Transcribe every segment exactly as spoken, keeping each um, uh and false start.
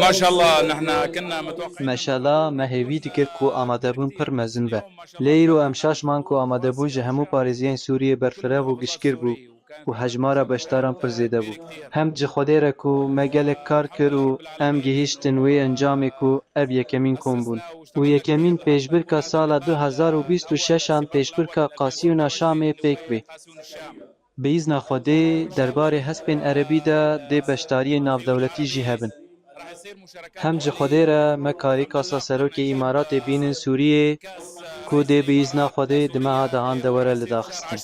ما شاء الله، نحن كنا متوقعين. Meşela, me hêvî dikir ku amadebûn pir mezin be. Lê îro em şaş man ku amadebûn ji hemû parêziyên Sûriyê berfirev û giştgir bû û hejmara beşdaran pir zêde bû. Hemd ji Xwedê re ku me gelek kar kir û em gihîştin wê encamê ku ev yekemîn kom bûn û yekemîn pêşbirka sala du hezar û bîst û şeş an pêşbirka Qasiyûna Şamê pêk bê. Bi îzna Xwedê, derbarê hespên erebî de dê beşdariyên navdewletî jî hebin. Hem ji Xwedê re me karî kasa serokê Îmaratê bînin Sûriyê, ku dê bi îzna Xwedê di meha dehan de were lidaxistin.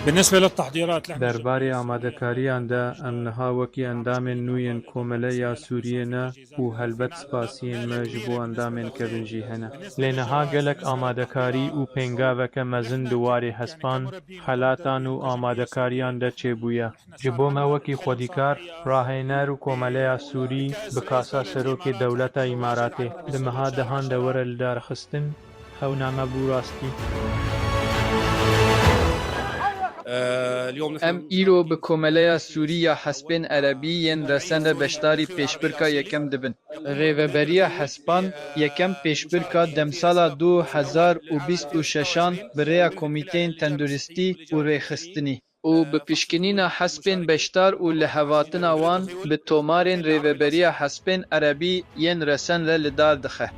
بالنسبة للتحضيرات، نحن Derbarê amadekariyan de, em niha wekî endamên nû yên Komeleya Sûriyê ne û helbet spasiyên me ji bo endamên kevin jî hene. Lê niha gelek amadekarî û pêngaveke mezin di warê hespan, xelatan û amadekariyan de çêbûye. Ji bo me wekî xwedîkar, rahêner û Komeleya Sûrî bi kasa serokê dewleta Îmaratê di meha dehan de were lidarxistin, hew name bû rastî. Em îro bi Komeleya Sûrî ya Hespên Erebî yên Resen re beşdarî pêşbirka yekem dibin. Rêveberiya Hespan yekem pêşbirka demsala du hezar û bîst û şeş an bi rêya Komîteyên Tenduristî û Rêxistinî û bi pişkinîna hespên beşdar û lihevatina wan bi tomarên Rêveberiya Hespên Erebî yên Resen re li dar dixe.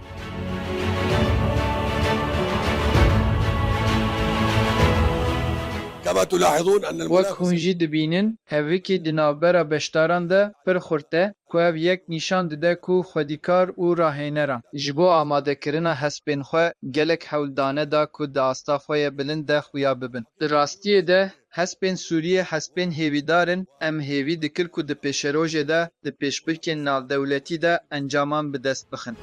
كما تلاحظون أن Wek المنافسة hûn jî dibînin, hevrikî di navbera beşdaran de pir xurt e, ku ev yek nîşan dide ku xwedîkar û rahêneran ji bo amadekirina hespên xwe gelek hewl dane da ku di asta xwe yê bilind de xuya bibin. Di rastiyê de, hespên Sûriyê hespên hêvîdar in, em hêvî dikir ku di pêşerojê de di pêşbirkên navdewletî de encaman bi dest bixin.